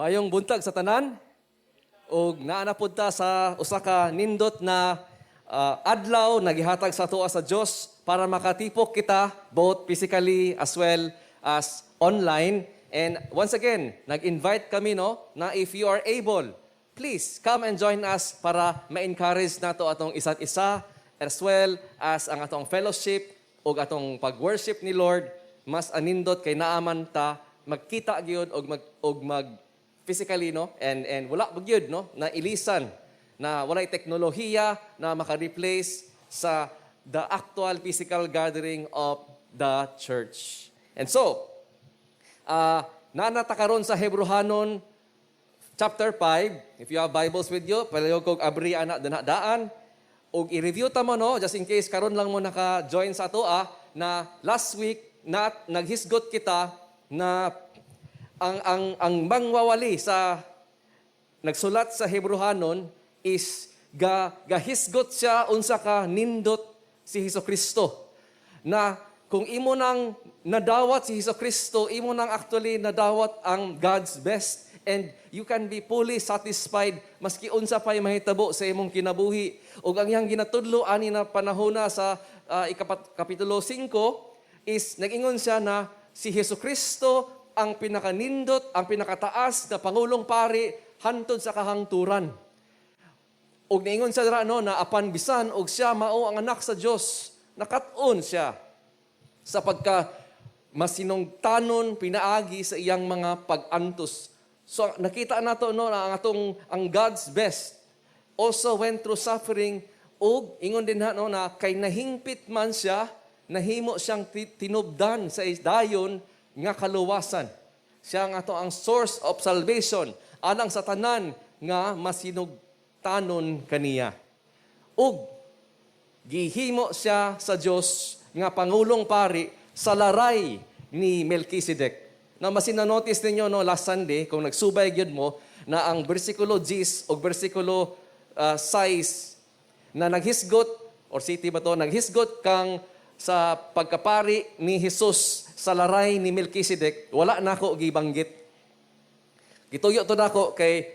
Maayong buntag sa tanan ug naa na pud ta sa usa ka nindot na adlaw na gihatag sa atoa sa Dios para makatipok kita both physically as well as online. And once again, nag-invite kami, no, na if you are able, please come and join us para ma-encourage nato atong isa't isa as well as ang atong fellowship ug atong pag-worship ni Lord mas anindot kay naaman ta magkita gyud og mag physically, no, and wala ba gyud, no, na ilisan na walay teknolohiya na maka-replace sa the actual physical gathering of the church. And so, naa na ta karon sa Hebrehanon chapter 5. If you have Bibles with you, palihog kog abri ana dana daan. Ug i-review ta mo, no, just in case karon lang mo naka-join sa ato na last week na naghisgot kita na ang mangwawali sa nagsulat sa Hebrehanon is gahisgot siya unsa ka nindot si Hesus Kristo. Na kung imo nang nadawat si Hesus Kristo, imo nang actually nadawat ang God's best and you can be fully satisfied maski unsa pa'y mahitabo sa imong kinabuhi. Ug ang iyang ginatudlo ani na panahona sa kapitulo 5 is nag-ingon siya na si Hesus Kristo ang pinakanindot, ang pinakataas na pangulong pari hantod sa kahangturan. Ug niingon siya dira, no, na apan bisan og siya mao ang anak sa Dios, nakat-on siya sa pagka masinugtanon pinaagi sa iyang mga pag-antos. So nakita nato, no, na ang atong ang God's best also went through suffering ug ingon din ha, no, na kay nahingpit man siya, nahimo siyang tinubdan sa dayon nga kaluwasan. Siya ang ato ang source of salvation alang sa tanan nga masinugtanon kaniya. Ug gihimo siya sa Dios nga pangulong pari sa laray ni Melchizedek. Na masin na-notice ninyo, no, last Sunday kung nagsubay gyud mo na ang bersikulo 10 o bersikulo 6 na naghisgot or city ba to, naghisgot kang sa pagkapari ni Jesus sa laray ni Melchizedek, wala nako gibanggit. Gituyo to nako kay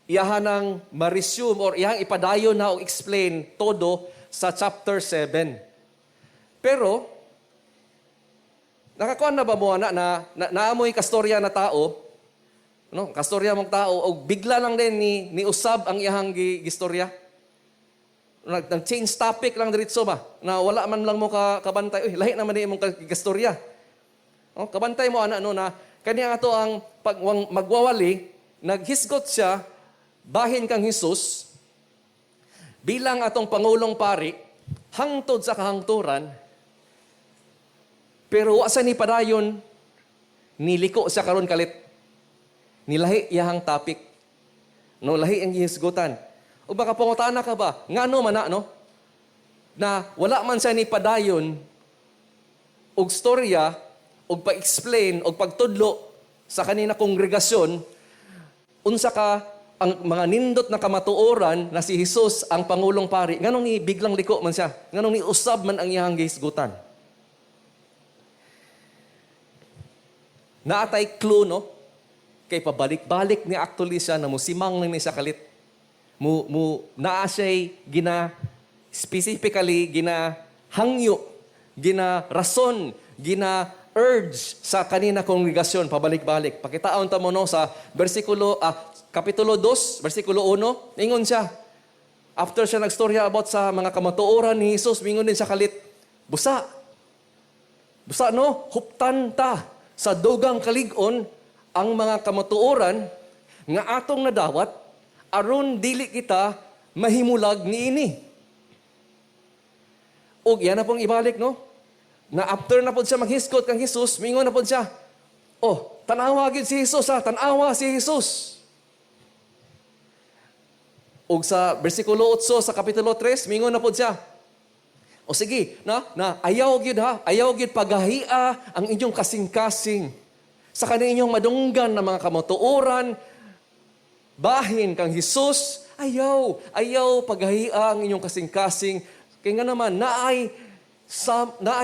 iyahan ng ma-resume or iyang ipadayon na og explain todo sa chapter 7. Pero nakakuan na ba mo ana na naamoy kastorya na tao, no, kastorya mong tao og bigla lang din ni usab ang iyahang gistorya? Nag change topic lang diretso ba na wala man lang mo ka kabantay, uy, lahi naman ni imong kastorya. Oh, kabantay mo ana, no, na kaniya ato ang pag magwawali, naghisgot siya bahin kang Hesus bilang atong pangulong pari hangtod sa kahangturan, pero wa sa ni padayon, niliko siya karon kalit, nilahi iyahang topic, no, lahi ang gihisgutan. O baka pangutana ka ba ngano man na, no, na wala man siya ni padayon og storya og pa-explain og pagtudlo sa kanina kongregasyon unsa ka ang mga nindot na kamatuoran na si Jesus ang pangulong pari? Nganong ni biglang liko man siya? Nganong ni usab man ang iyang gihisgutan? Naatay clue, no, kay pabalik-balik ni actually siya na musimang lang ni siya kalit mo naa siya'y gina specifically gina hangyo, gina rason, gina urge sa kanina kongregasyon pabalik-balik. Pakitaon ta mo, no, sa bersikulo kapitulo 2 bersikulo 1, ingon siya after siya nagstorya about sa mga kamatuoran ni Jesus, mingon din siya kalit, "Busa busa, no, huptan ta sa dugang kalig-on ang mga kamatuoran nga atong nadawat aron dili kita mahimulag niini." Ug yan na pong ibalik, no? Na after na pod siya maghisgot kang Jesus, mingon na pod siya, "Oh, tanawa gyud si Jesus ha, tanawa si Jesus." Ug sa bersikulo 8 sa kapitulo 3, mingon na pod siya, "O sige, na ayaw gyud ha, ayaw gyud pagahia ang inyong kasing-kasing sa kaninyong madunggan na mga kamatuoran bahin kang Jesus, ayaw, ayaw paghahia ang inyong kasing-kasing." Kaya nga naman, naay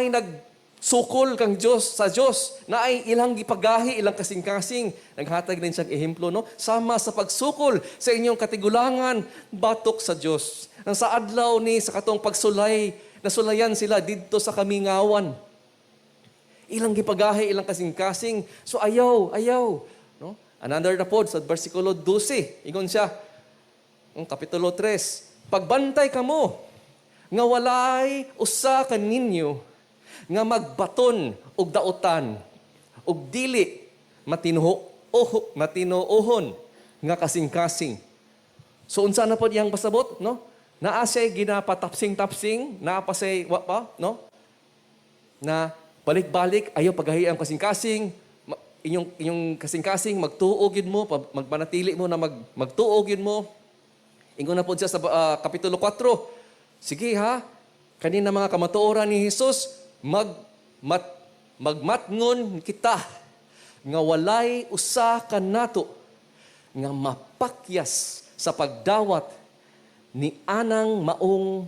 nagsugo sukol kang Dios sa Dios, naay ilang gipagahi ilang kasing-kasing. Naghatag din siyang ehemplo, no, sama sa pagsukol sa inyong katigulangan batok sa Dios. Ang sa adlaw ni sa katong pagsulay, nasulayan sila didto sa kamingawan. Ilang gipagahi ilang kasing-kasing. So ayaw, ayaw, no? Another na pod sa bersikulo 12, ingon siya ang kapitulo 3, "Pagbantay kamo nga walay usa kaninyo nga magbaton og dautan og dili matinuo oh, matinuohon nga kasing-kasing." So unsa na pod iyang pasabot, no? Naa siya ginapatapsing-tapsing, naa pa siya wa pa, no? Na balik-balik, ayaw pagahi ang kasing-kasing, inyong kasing-kasing magtuo gyud mo, magpanatili mo na magtuo gyud mo. Ingon na pod siya sa kapitulo 4. Sige ha, kanina mga kamatuoran ni Jesus, magmatngon kita nga walay usa kanato nga mapakyas sa pagdawat ni anang maong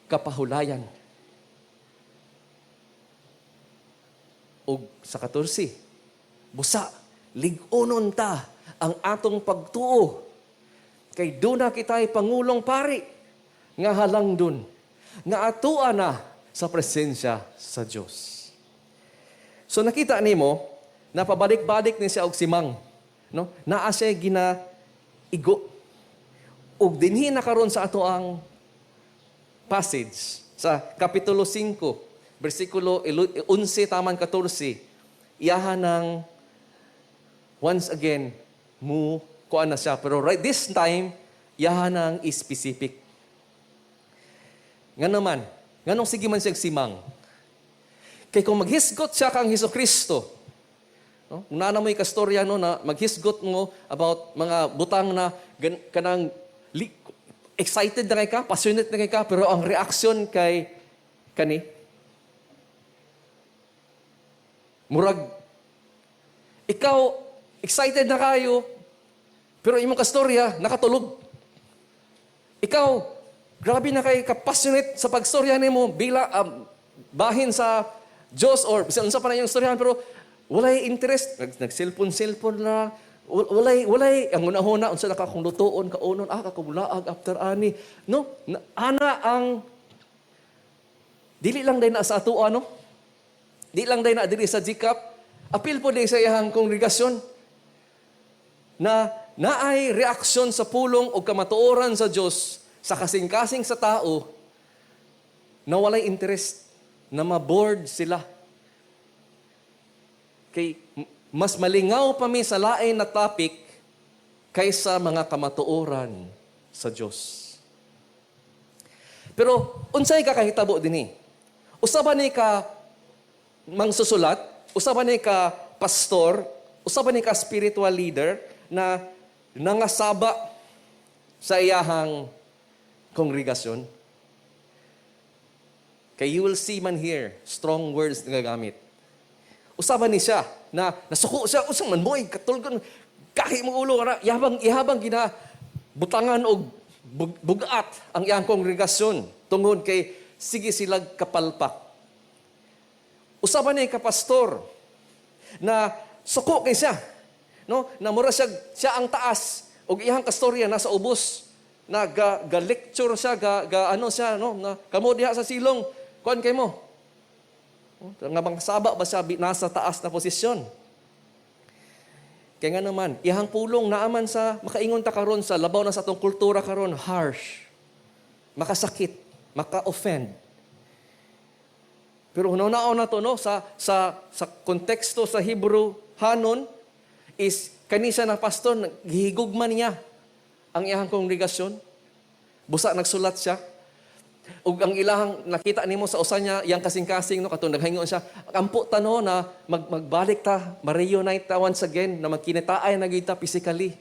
kapahulayan. Og sa 14, busa, lig-onon ta ang atong pagtuo kay duna kita'y pangulong pari nga halangdon nga atoa na sa presensya sa Dios. So nakita nimo na pabalik-balik ni siya og simang, no? Naa siya gina igo. Ug dinhi na karon sa ato ang passage sa kapitulo 5, bersikulo 11 taman 14, iyaha ng once again mu kuan na siya, pero right this time iyaha ng specific. Nga naman, nganong sige man siya simang? Kay kung maghisgot siya kang Hesus Kristo, no? Kung naa mo'y kastorya, no, na maghisgot mo about mga butang na kanang excited na kay ka, passionate na kay ka, pero ang reaksyon kay kani murag ikaw excited na kayo, pero imong kastorya nakatulog. Ikaw, grabe na kay ka-passionate sa pagstorya nimo bila bahin sa Diyos or bisan unsa pa na iyong storyahan, pero walay interest, nag-cellphone cellphone na, walay ang hunahuna unsa na ka kung lutuon kaunon, kakabulaag after ani, no? Ana ang dili lang day na sa atoa, no? Di lang day na diri sa GCAP, apil po day sa iyang kongregasyon na naay reaksyon sa pulong o kamatuoran sa Dios sa kasing-kasing sa tao na walay interest, na maboard sila. Kay mas malingaw pa mi sa lain na topic kaysa mga kamatuoran sa Dios. Pero unsay kakahitabo dinhi? Usa ba ni ka mangsusulat? Usa ba ni ka pastor? Usa ba ni ka spiritual leader na nangasaba sa iyahang kongregasyon? Kay you will see man here, strong words na gagamit. Usa ba ni siya na nasuko siya, usang man moy katulgon, kahi mo ulo ra, ihabang gina butangan og bugat ang iyang kongregasyon tungod kay sige sila kapalpak? Usa ba ni ka pastor na suko kay siya, no? Na mura siya, siya ang taas ug iyang kastorya nasa ubos, na ga lecture siya, ga ano siya, no, na kamo diha sa silong, kuan kay mo. Oh, nga bang saba ba siya nasa taas na posisyon? Kaya nga naman, iyang pulong naaman sa makaingon ta karon sa labaw na sa atong kultura karon, harsh, makasakit, maka-offend. Pero hunaw na to, no, sa konteksto sa Hebrew hanon is kanisa na pastor, gihigugma niya ang iyang kongregasyon. Busa nagsulat siya. Ug ang ilahang nakita nimo sa usa niya iyang kasing-kasing, no, katong naghaingon siya, ampo ta, no, na magbalik ta, ma-reunite ta once again, na magkinitaay na gyud ta physically.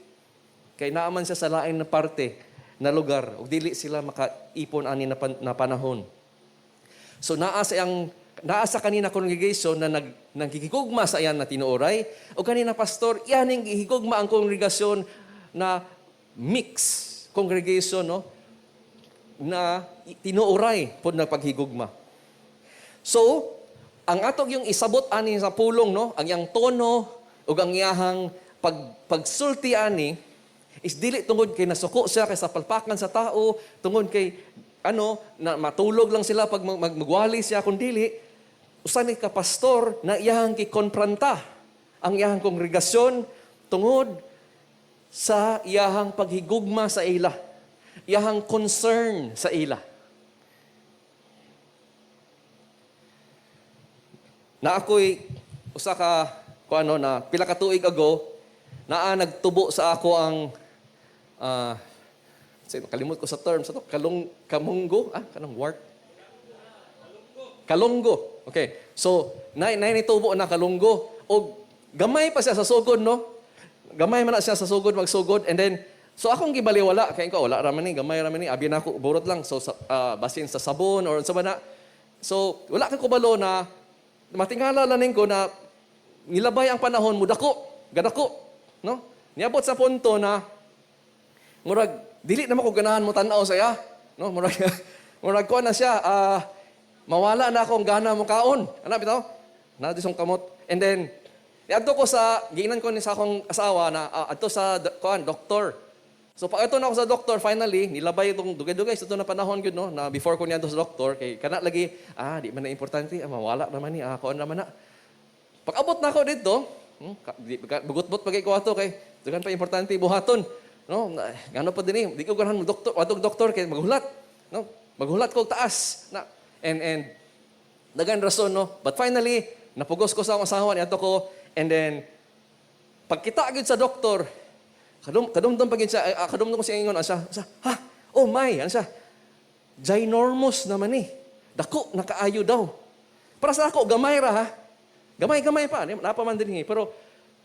Kay naaman siya sa lain na parte na lugar ug dili sila makaipon ani na panahon. So naa sa kanina congregation na naghigugma sa iyan na tinuoray o kanina pastor iyan ning gihigugma ang kongregasyon na mix congregation, no, na tinuoray pod na paghigugma. So, Ang atong yung isabot ani sa pulong, no, ang iyang tono ug ang iyahang pagsulti ani is dili tungod kay nasuko siya kay sa palpakan sa tao, tungod kay ano na matulog lang sila pag magwali siya, kun dili usa ni ka pastor na iyahang gikonfronta ang iyahang kongregasyon tungod sa iyahang paghigugma sa ila, iyahang concern sa ila. Na ako'y usa ka kuano na pila ka tuig ago, naa nagtubo sa ako ang kalimot ko sa term sa to, kalung kamunggo, kanang wart, kalunggo. Okay, so na na nitubo na kalunggo og gamay pa siya sa sugod, no, gamay man na siya sa sugod, magsugod. And then so akong gibaliwala kay ko, wala ra man ni, gamay ra man ni, abi na ako burot lang, so sa, basin sa sabon or sa ba na. So wala kay kubalo na matingala lang ko na nilabay ang panahon, mudako, gadako, no? Niabot sa punto na murag dili na ko ganahan mo tan-aw sa iya, no? Murag murag ko na siya, mawala na akong gana mo kaon. Ana bitaw? Na disong kamot. And then niadto ko sa giinan ko ni sa akong asawa na adto sa kuan doktor. So pag na ako sa doktor, finally nilabay itong dugay-dugay sa na panahon gyud, no, na before ko niadto sa doktor kay kana lagi, di man na importante, mawala naman ni, kuan naman na. Pag-abot na ako dito, bugot-bot pag ko ato kay daghan pa importante buhaton. No, ngano pa dinhi, di ko ganahan mo doktor, adtong doktor kay maghulat, no? Maghulat ko og taas. Na and daghan rason, no. But finally, napugos ko sa akong asawa, niadto ko, and then pagkita gyud sa doktor, kadumdum pa gyud siya, kadumdum ko siya ingon, siya, "Ha? Oh my," ano siya? "Ginormous naman ni. Dako nakaayo daw." Para sa ako, gamay ra ha. Gamay-gamay pa, napa man din. Pero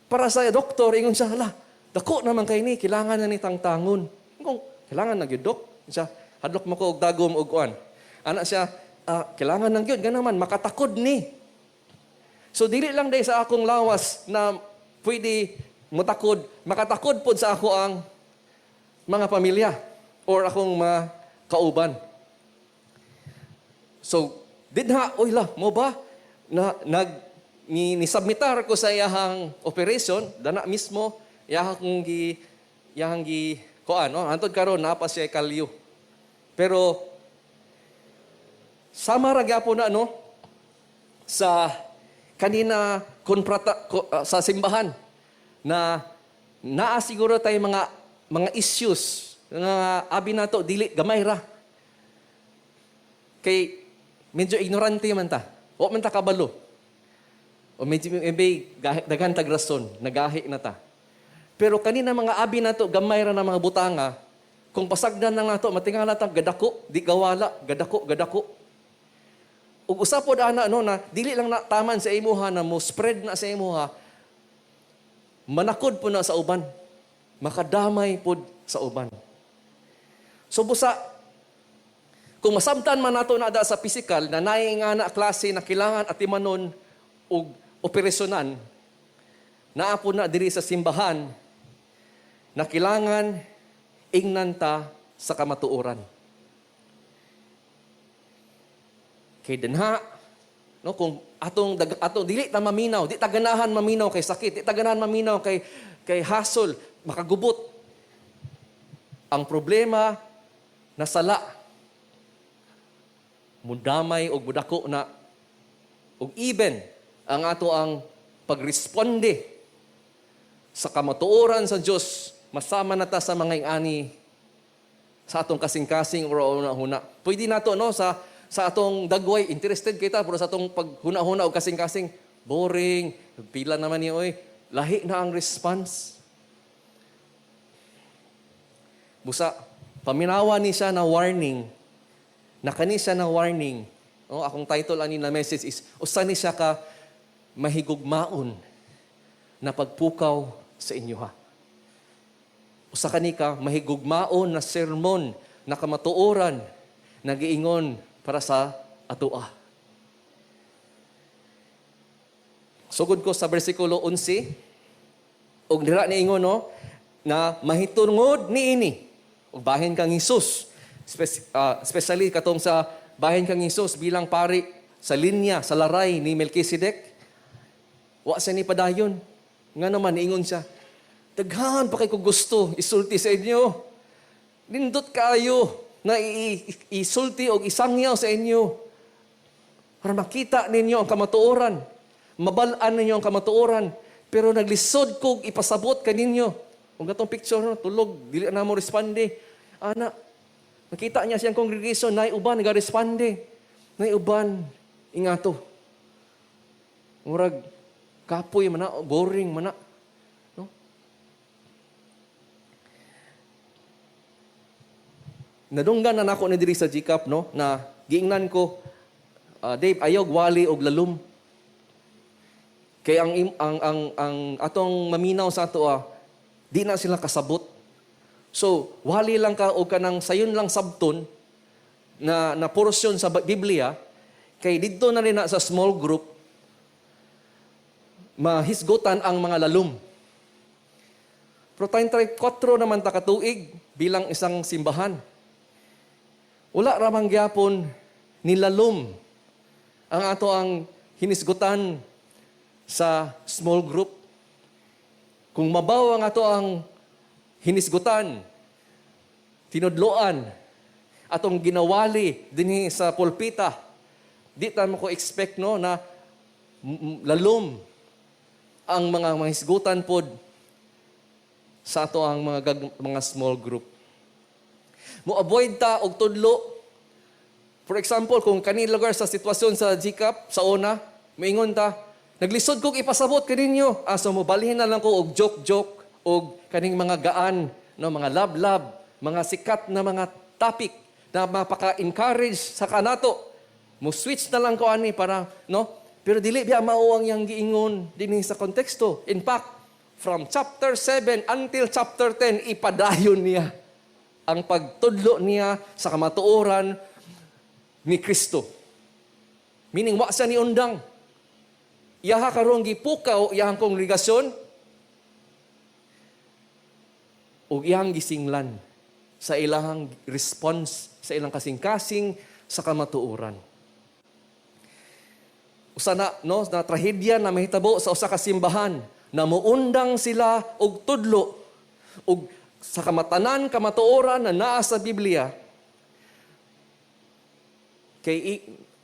para sa doktor, ingon siya, "Hala, dako naman kay ni, kailangan na ni tangtangon." Kung kailangan na gyud, dok. Siya, hadlok mo ko og dagom og kuan. Ana siya, "Kailangan na gyud, ganaman, makatakod ni." So dili lang day sa akong lawas na pwede mutakod, makatakod pod sa ako ang mga pamilya or akong mga kauban. So, dinha, oy la, mo ba, na, nag, ni, ni submitar ko sa iyahang operation, dana mismo, iyahang gi, kuan, no? Hantod karon naa pa siya kalyo. Pero, sama ra gyapon na, no, sa kanina konprata, sa simbahan, na naa siguro tayo mga issues nga abi nato dili gamay ra. Kay medyo ignorante man ta. Wa man ta kabalo. O medyo maybe daghan tag rason, nagahi na ta. Pero kanina mga abi nato gamay ra na mga butanga, kung pasagdan lang nato matingala ta gadako, di gawala, gadako, gadako. Ug usa pod ana, no, na dili lang na taman sa imuha na mo spread na sa imuha, manakod po na sa uban. Makadamay pod sa uban. So busa, kung masabtan man nato na da sa physical, na naay nga na klase na kailangan atimanon og operasyonan, naa po na diri sa simbahan na kailangan ingnan ta sa kamatuoran. Kay dinha, no, kung atong dili ta maminaw, di ta ganahan maminaw kay sakit, di ta ganahan maminaw kay hasol, makagubot. Ang problema na sala mudamay og mudako na og even ang ato ang pagresponde sa kamatuoran sa Dios, masama na ta sa mga ingani sa atong kasing-kasing or una-huna. Pwede nato, no, sa atong dagway, interested kita, pero sa atong paghuna-huna o kasing-kasing, boring, pila naman niya, oy, lahi na ang response. Busa, paminawa ni siya na warning, na kani siya na warning, no, akong title ani na message is, usa ni siya ka mahigugmaon na pagpukaw sa inyo ha. Usa kani ka mahigugmaon na sermon na kamatuoran na giingon para sa atoa. Sugod ko sa bersikulo 11, ug dira niingon, no, na mahitungod niini ug bahin kang Hesus, especially katong sa bahin kang Hesus bilang pari Sa linya, sa laray ni Melchizedek. Wa siya ni padayon. Nga naman, ingon siya, "Daghan pa kay ko gusto isulti sa inyo. Nindot kayo na isulti o isangyaw sa inyo para makita ninyo ang kamatuoran. Mabal-an ninyo ang kamatuoran. Pero naglisod kog ipasabot kaninyo." Kung katong picture, no, tulog, dili na mo responde. Ana, nakita niya siyang congregation, naay uban, nag-responde. Naay uban, ingato. Murag, kapoy man na, boring man na. No? Nadunggan na nako ni diri sa GCAP, no, na giingnan ko, "Dave, ayaw wali og lalom." Kay ang atong maminaw sa ato ah, di na sila kasabot. So, wali lang ka og kanang sayon lang sabton na na porsyon sa Biblia kay didto na rin na sa small group mahisgutan ang mga lalom. Pero 34 naman ta katuig bilang isang simbahan. Wala ramang gyapon nilalom ang ato ang hinisgutan sa small group. Kung mabaw ang ato ang hinisgutan, tinudloan, atong ginawali dinhi sa pulpita, di ta mo ko expect, no, na lalom ang mga mahisgutan pod sa ato ang mga small group. Mo avoid ta og tudlo. For example, kung kani lugar sa sitwasyon sa GCAP sa una, moingon ta, "Naglisod kog ipasabot kaninyo. Ah, so mo balhin na lang ko og joke-joke og kaning mga gaan, no, mga love-love, mga sikat na mga topic na mapaka-encourage sa kanato. Mo switch na lang ko ani para, no?" Pero dili biya mao ang iyang giingon dinhi sa konteksto. In fact, from chapter 7 until chapter 10, ipadayon niya ang pagtudlo niya sa kamatuoran ni Kristo. Meaning, wa siya ni undang. Iyaha karon gipukaw iyahang kongregasyon ug iyang gisinglan sa ilahang response sa ilang kasing-kasing sa kamatuoran. Usa na, no, na trahedya na mahitabo sa usa ka simbahan na muundang sila og tudlo og sa kamatanan kamatuoran na naa sa Biblia kay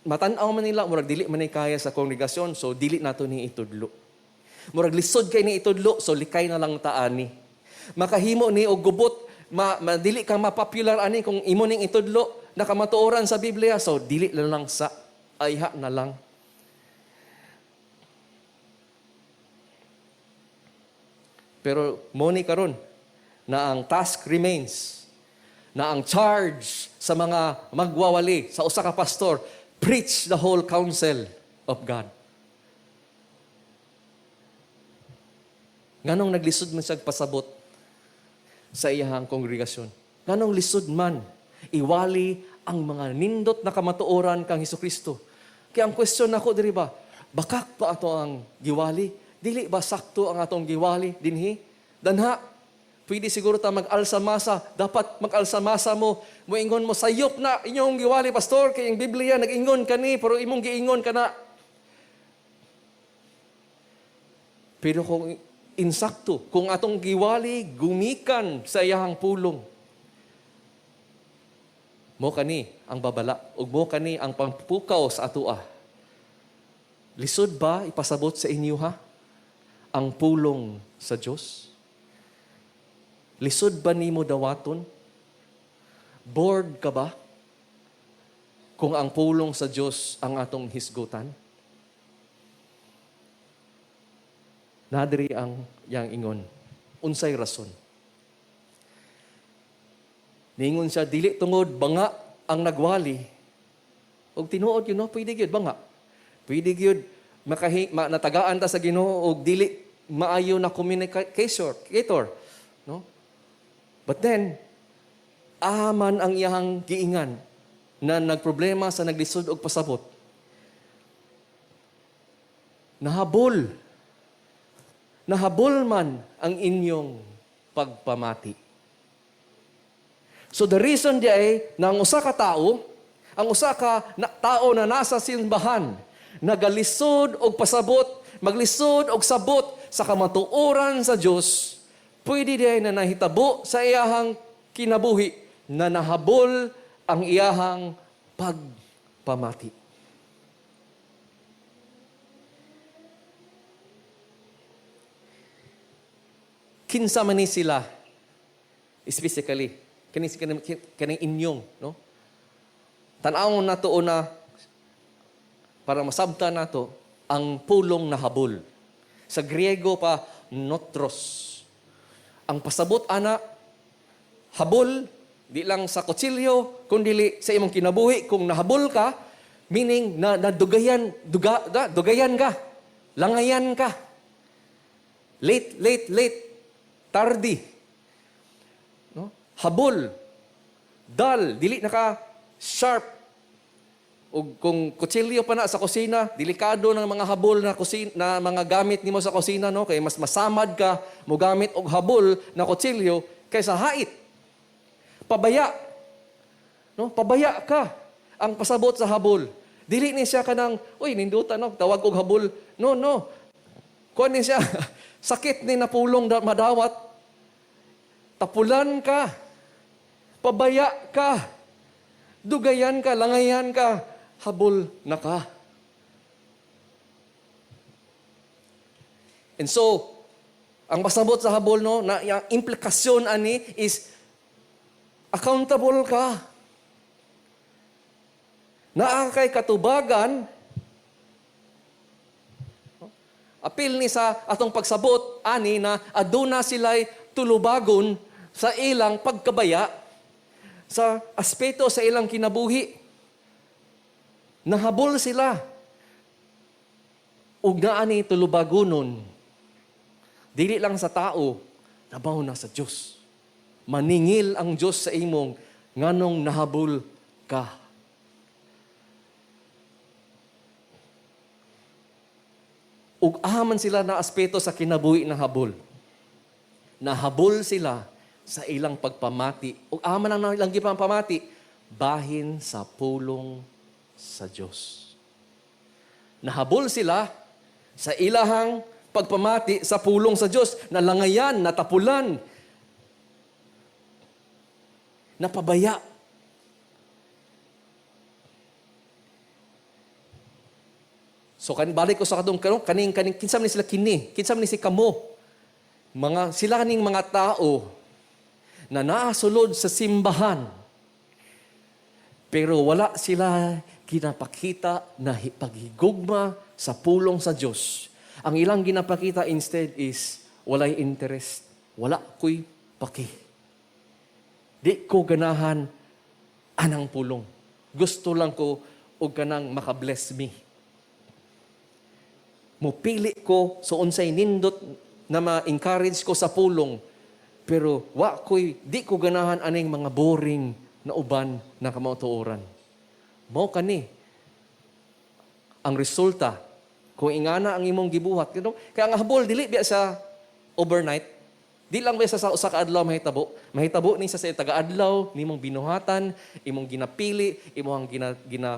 matan-aw man nila, murag dili man ni kaya sa kongregasyon, so dili nato ni itudlo. Murag lisod kay ni itudlo, so likay na lang ta ani. Makahimo ni og gubot, ma dili ka mapopular ani kung imo ning itudlo na kamatuoran sa Biblia, so dili na lang sa ayha na lang. Pero mo ni karon na ang task remains, na ang charge sa mga magwawali sa usa ka pastor, preach the whole counsel of God. Nganong naglisod man siya pasabot sa iyahang kongregasyon? Nganong lisod man iwali ang mga nindot na kamatuoran kang Hesukristo? Kaya ang question nako diri ba, bakak pa ato ang giwali? Dili ba sakto ang atong giwali dinhi? Danha, pwede siguro ta mag-alsa masa. Dapat mag-alsa masa mo. Moingon mo, "Sayop na inyong giwali, pastor, kay ang Biblia nag-ingon kani, pero imong giingon kana." Pero kung insakto, kung atong giwali, gumikan sa iyahang pulong, mo kani ang babala, ug mo kani ang pangpukaw sa atoa. Lisod ba ipasabot sa inyo ha ang pulong sa Dios? Lisod ba nimo dawaton? Bored ka ba kung ang pulong sa Dios ang atong hisgutan? Nadiri ang yang ingon. Unsay rason? Ningon siya, dili tungod banga ang nagwali. Og tinuod yun, no? Pwede gyud banga. Pwede gyud natagaan ta sa Ginoo og dili maayo na communicator, no? But then, aman ang iyahang giingan na nagproblema sa naglisod og pasabot. Nahabol. Nahabol man ang inyong pagpamati. So the reason di ay na ang usa ka tawo, Ang usa ka na, tao na nasa simbahan, nagalisod og pasabot, maglisod og sabot sa kamatuoran sa Dios, pwede diay na nahitabo sa iyahang kinabuhi na nahabol ang iyahang pagpamati. Kinsa man ni sila specifically, kani kaning inyong, no? Tan-awon nato una para masabtan nato ang pulong na habol. Sa Griego pa, notros. Ang pasabot ana, habol, di lang sa kutsilyo, kundi sa imong kinabuhi. Kung nahabol ka, meaning na nadugayan, dugayan ka, langayan ka. Late, late, late, tardy. No? Habol, dull, dili na ka sharp. O kung kutsilyo pa na sa kusina, delikado ng mga habol na kusina, na mga gamit nimo sa kusina, no, kay mas masamad ka mo gamit og habol na kutsilyo kaysa hait. Pabaya. No? Pabaya ka. Ang pasabot sa habol. Dili ni siya kanang, "Uy, ninduta, no, tawag og habol." No, no. Kuan ni siya, sakit ni napulong madawat. Tapulan ka. Pabaya ka. Dugayan ka, langayan ka, habol na ka. And so, ang pasabot sa habol, no, na yung implikasyon ani is accountable ka. Naa kay katubagan, apil ni sa atong pagsabot ani na aduna sila'y tulubagon sa ilang pagkabaya sa aspeto sa ilang kinabuhi. Nahabol sila. Ug naa ni tulubagonon. Dili lang sa tao, nabaw na sa Dios. Maningil ang Dios sa imong nganong nahabol ka. Ug aman sila na aspeto sa kinabuhi na habol. Nahabol sila sa ilang pagpamati. Ug aman ang ilang gipamati, bahin sa pulong sa Dios. Nahabol sila sa ilahang pagpamati sa pulong sa Dios, nalangayan, natapulan, napabaya. So kan balik ko sa katong kaning kaning kinsa man ni sila kini, kinsa man ni si kamo. Mga sila kaning mga tao na naasulod sa simbahan pero wala sila ginapakita na paghigugma sa pulong sa Dios. Ang ilang ginapakita instead is walay interest, wala ko'y paki. Di ko ganahan anang pulong. Gusto lang ko og kanang makabless me. Mupili ko so unsay nindot na ma-encourage ko sa pulong, pero wa ko'y di ko ganahan aning mga boring na uban na kamautuoran. Mao kani ang resulta kung ingana ang imong gibuhat. You know? Kaya ang habol dili biya sa overnight. Di lang biya sa usa ka adlaw mahitabo. Mahitabo ni sa taga-adlaw nimong binuhatan, imong ginapili, imong gina gina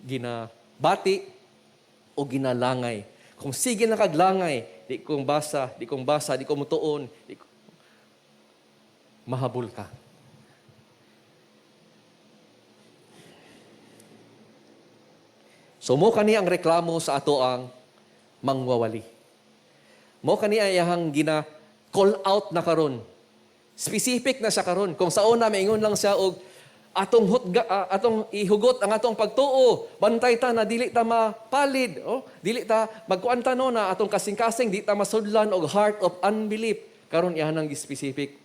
ginabati o ginalangay. Kung sige na kaglangay, di kong basa, di kong basa, di ko mutuon, di ko, mahabol ka. So mo kani ang reklamo sa ato ang mangwawali. Mo kani ay iyahang gina call out na karon. Specific na siya karon. Kung sa una maingon lang siya og atong hutga, atong ihugot ang atong pagtuo. Bantay ta na dili ta mapalid, oh, dili ta magkuan ta, no, na atong kasing-kasing di ta masudlan og heart of unbelief. Karon iyahan ang specific.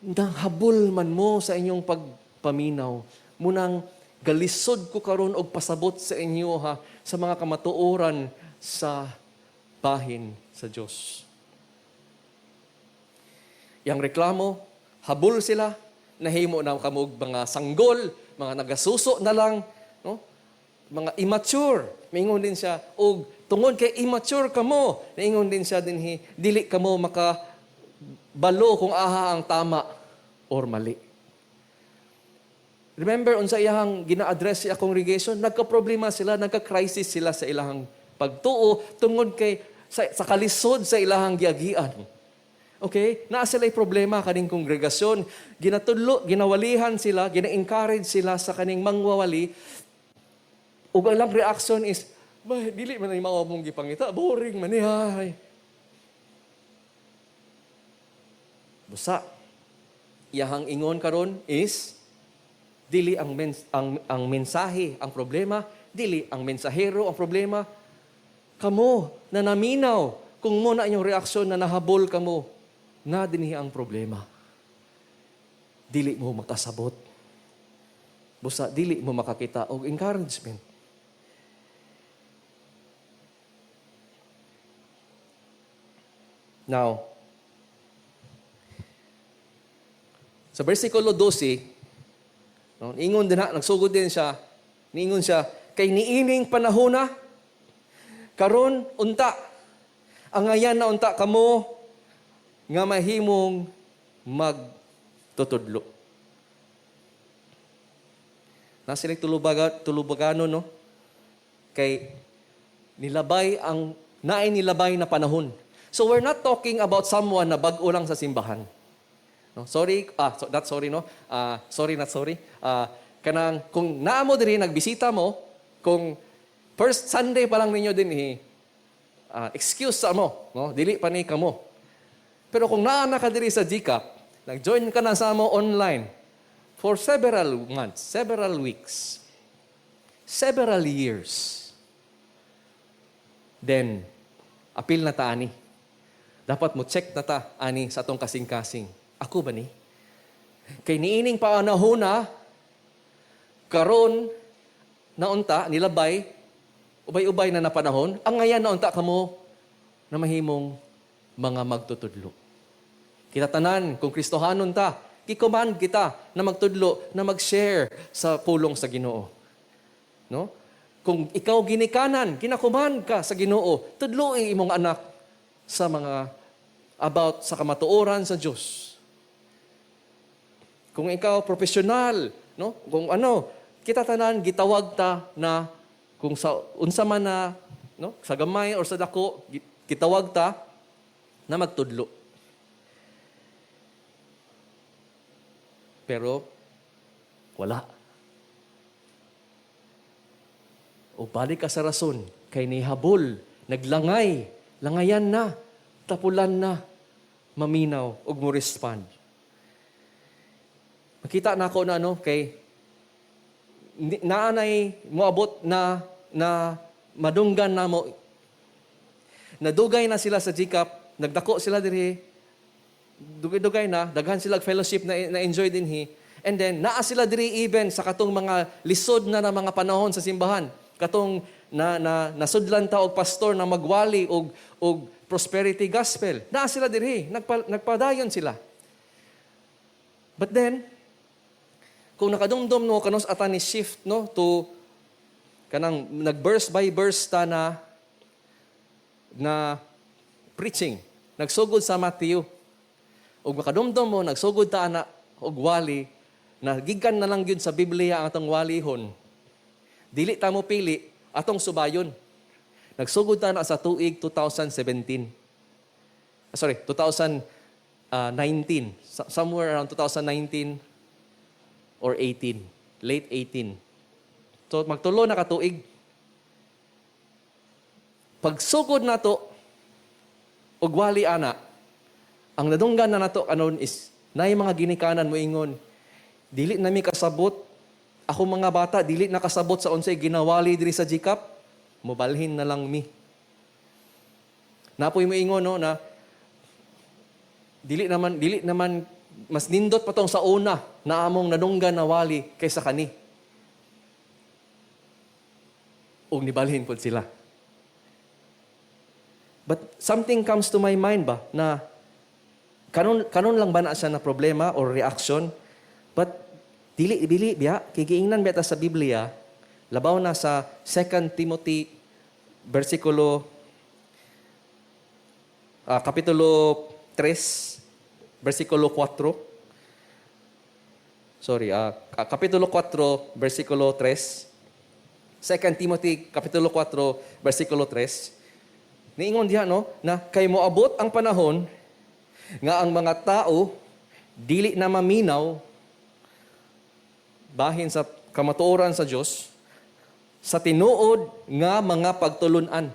Nahabol man mo sa inyong pagpaminaw. Munang galisod ko karon og pasabot sa inyo ha sa mga kamatuoran sa bahin sa Dios. Yang reklamo, habol sila, nahimo na kamo og mga sanggol, mga nagasuso na lang, no? Mga immature. Maingon din siya, og tungod kay immature kamo, naingon din siya dinhi, dili kamo maka balo kung aha ang tama or mali. Remember, unsa iyang gina-address sa congregation, nagka-problema sila, nagka-crisis sila sa ilahang pagtuo tungod kay sa kalisod sa ilahang giagian. Okay? Naa sila problema kaning kongregasyon. Ginatudlo, ginawalihan sila, gina-encourage sila sa kaning mangwawali. Ug ang ilang reaction is, "Bay, dili man ay mao mong gipangita, boring man ni hay." Busa, iyahang ingon karon is, dili ang mensahe ang problema, dili ang mensahero ang problema. Kamo na naminaw, kung mo na inyong reaksyon na nahabol kamo, na dinhi ang problema. Dili mo makasabot. Busa, dili mo makakita og encouragement. Now, sa versikulo 12, no, ingon din na, nagsugod din siya, niingon siya, "Kay niining panahona, karon unta, angayan na unta kamo nga mahimong magtutudlo." Na sila tulubagano, no? Kay nilabay ang, naay nilabay na panahon. So we're not talking about someone na bag-o lang sa simbahan. No? Sorry, so, not sorry, no? Sorry, not sorry. Kanang, kung naa mo diri, nagbisita mo, kung first Sunday pa lang ninyo din, excuse sa mo, no? Dili pa ni kamo. Pero kung naa na ka diri sa GCAP, nag-join ka na sa mo online for several months, several weeks, several years, then, apil na ta ani. Dapat mo check na ta ani sa atong kasing-kasing. Ako ba ni? Kay niining panahon na, karon na unta, nilabay, ubay-ubay na napanahon, ang ngayan na unta kamo na mahimong mga magtutudlo. Kita tanan, kung Kristohanon ta, gi-command kita na magtudlo, na mag-share sa pulong sa Ginoo. No? Kung ikaw ginikanan, gina-command ka sa Ginoo, tudloi imong anak sa mga about sa kamatuoran sa Dios. Kung ikaw profesional, no? Kung ano, kita tanan gitawag ta na kung sa unsa man na, no, sa gamay or sa dako, gitawag ta na magtudlo. Pero wala. O balik ka sa rason, kay nihabol, naglangay, langayan na, tapulan na, maminaw ug mo respond. Makita na ako na ano, kay naanay moabot na madunggan na mo. Nadugay na sila sa GCAP, nagdako sila diri, dugay-dugay na, daghan sila fellowship na enjoy din hi. And then, naa sila diri even sa katong mga lisod na mga panahon sa simbahan. Katong nasudlan ta og pastor na magwali og prosperity gospel. Naa sila diri, nagpadayon sila. But then, kung nakadumdum no kanos ata ni shift no to kanang nag-verse by verse ta na preaching. Nagsugod sa Matthew. Ug makadumdum mo nagsugod ta ana og wali na gikan na lang gyud sa Biblia ang atong walihon. Dili ta mo pili atong subayon. Nagsugod ta na sa tuig 2017. Sorry, 2019. Somewhere around 2019 or 18. Late 18. So magtulo na katuig. Pagsugod nato og wali ana, ang nadunggan na nato kanon is naay mga ginikanan mo ingon, "Dili nami kasabot, ako mga bata dili na kasabot sa unsay ginawali diri sa GCAP, mobalhin na lang mi." Napoy mo ingon, no, na dili naman mas nindot pa tong sa una na among nadunggan na wali kaysa kani. Ug nibalhin pod sila. But something comes to my mind ba na kanon lang ba na siya na problema or reaction? But dili dili biya kay giingnan biya ta sa Biblia, labaw na sa 2 Timothy versikulo kapitulo 3 versikulo 4. Sorry, Kapitulo 4, versikulo 3. 2 Timothy Kapitulo 4, versikulo 3. Niingon diha, no, na kay moabot ang panahon nga ang mga tao dili na maminaw bahin sa kamatuoran sa Dios sa tinuod nga mga pagtulun-an.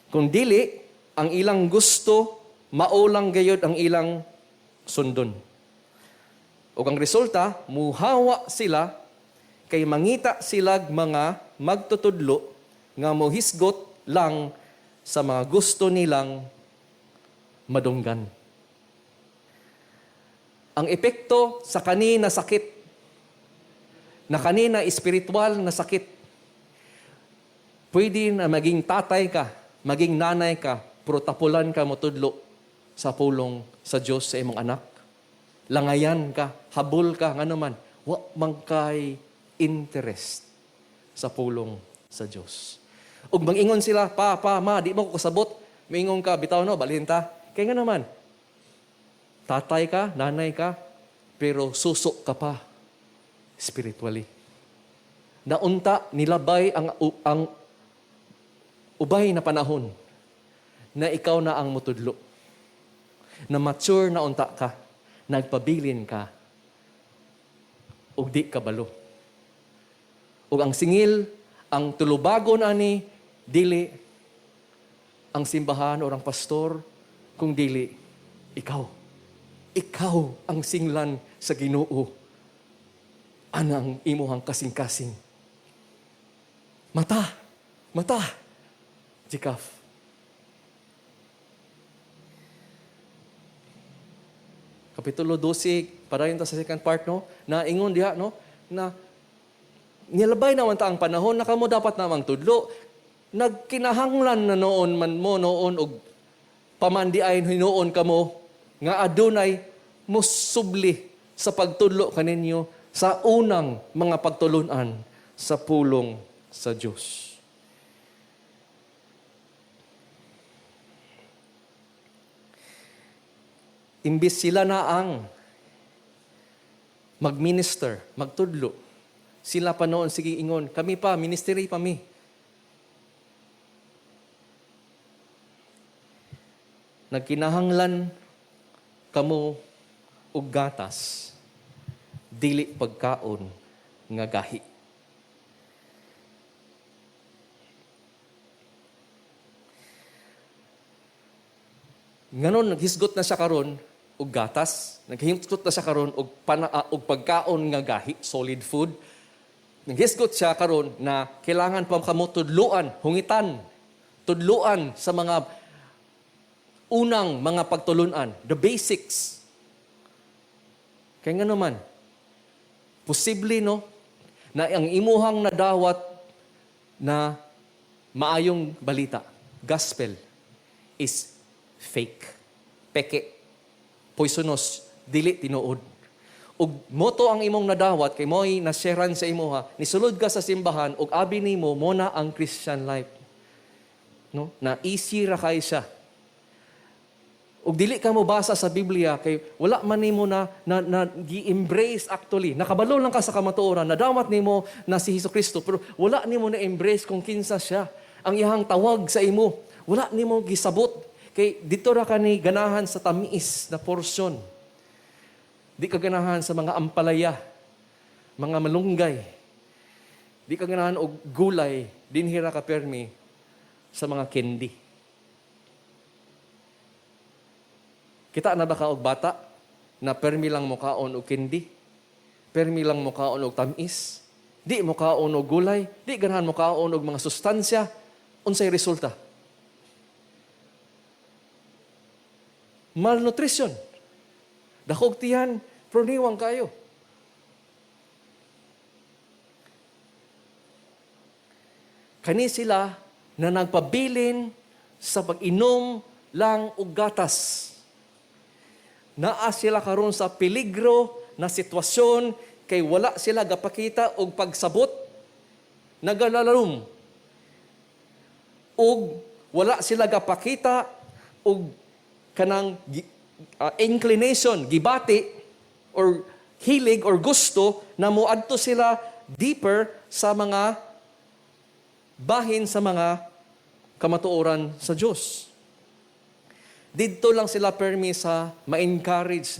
Kung dili, ang ilang gusto, mao lang gayod ang ilang sundon. Ug ang resulta, muhawa sila kay mangita silag mga magtutudlo nga mohisgot lang sa mga gusto nilang madunggan. Ang epekto sa kanina sakit, na kanina espiritual na sakit, pwede na maging tatay ka, maging nanay ka, pero tapulan ka motudlo sa pulong sa Diyos sa imong anak. Langayan ka, habol ka, ngano man, wa man kay interest sa pulong sa Diyos. Ug mangingon sila, "Pa, pa, ma, di mo ko kasabot." Mingon ka, "Bitaw no, balhin ta." Kaya nga naman, tatay ka, nanay ka, pero suso ka pa spiritually. Naunta, nilabay ang ubay na panahon na ikaw na ang mutudlo. Na mature na unta ka, nagpabilin ka, ug di ka balo. Ug ang singil, ang tulubagon ani, dili ang simbahan o ang pastor, kung dili ikaw. Ikaw ang singlan sa Ginoo. Anang imuhang kasing-kasing. Mata, mata, Jikaf. Kapitulo 12, padayon ta sa second part, no? Na ingon diha, no? Na nilabay naman ta ang panahon na kamo dapat namang tudlo. Nagkinahanglan na noon man mo noon og pamandiay hinuon kamo nga adunay musubli sa pagtudlo kaninyo sa unang mga pagtulunan sa pulong sa Dios. Imbis sila na ang magminister, magtudlo, sila pa noon, sige ingon, "Kami pa, ministry pa mi." Nagkinahanglan kamo og gatas, dili pagkaon nga gahi. Nganon naghisgot na siya karon og gatas, naghisgot na siya karon og pagkaon nga gahi, solid food. Naghisgot siya karon na kailangan pa kamo tudluan, hungitan, tudluan sa mga unang mga pagtulunan, the basics. Kaya nga naman, posible, no, na ang imuhang nadawat na maayong balita, gospel, is fake, peke, poisonous, dili tinuod. Ug moto ang imong nadawat kay mo'y nasharean sa imuha, nisulod ka sa simbahan ug abi nimo mo na ang Christian life. No? Na easy ra kay siya. Ug dili ka mo basa sa Biblia kay wala man nimo na gi-embrace actually. Nakabalo lang ka sa kamatuoran, nadawat nimo na si Hesus Kristo, pero wala nimo na embrace kung kinsa siya. Ang iyang tawag sa imo, wala nimo gisabot. Kay dito ra ka ni ganahan sa tamiis na porsyon. Di ka ganahan sa mga ampalaya, mga malunggay. Di ka ganahan og gulay, dinhira ka permi sa mga candy. Kita na ba ka og bata na permi lang mukaon og candy? Permi lang mukaon og tamis? Di mukaon og gulay? Di ganahan mukaon og mga sustansya? Unsay resulta? Malnutrition. Dakog tiyan, proniwang kayo. Kani sila na nagpabilin sa pag-inom lang og gatas. Naa sila karon sa peligro na sitwasyon kay wala sila gapakita og pagsabot, nagalalom. Og wala sila gapakita og kanang inclination, gibati or hilig or gusto na moadto sila deeper sa mga bahin sa mga kamatuoran sa Dios. Didto lang sila permi sa ma-encourage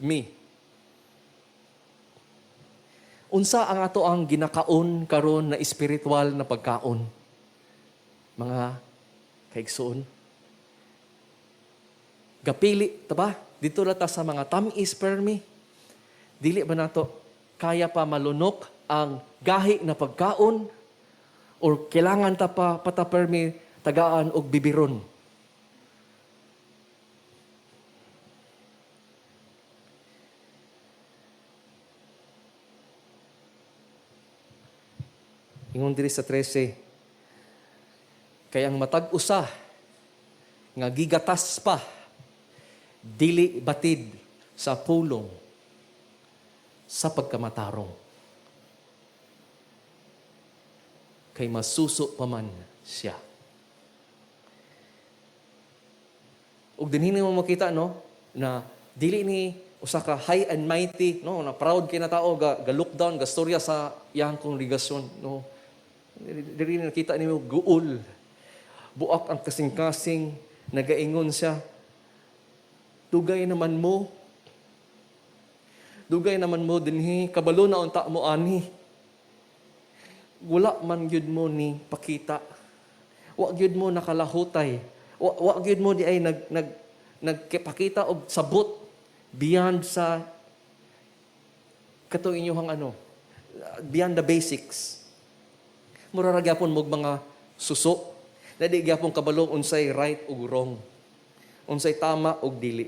me. Unsa ang ato ang ginakaon karon na espiritual na pagkaon, mga kaigsoon? Gapili ta ba? Didto ra ta sa mga tam-is permi. Dili ba nato kaya pa malunok ang gahi na pagkaon or kailangan ta pa pata permi tagaan og bibiron? Ingon diri sa 13, kay ang matag usa nga gigatas pa, dili batid sa pulong sa pagkamatarong. Kay masuso pa man siya. Ug dinhi mo makita, no, na dili ni usa ka high and mighty, no, na proud kay na tao ga look down, ga storya sa iyang kongregasyon, no. Diri nakita nimo guol. Buak ang kasing-kasing, nagaingon siya, "Dugay naman mo. Dugay naman mo dinhi, kabalo na unta mo ani. Wala man gyud mo ni pakita. Wa gyud mo nakalahutay. Wa gyud mo di ay nagpakita og sabot beyond sa katong inyong ano, beyond the basics." Mura ra gyapon mo mga suso. Na di gyapon kabalo unsay right ug wrong. Unsay tama ug dili.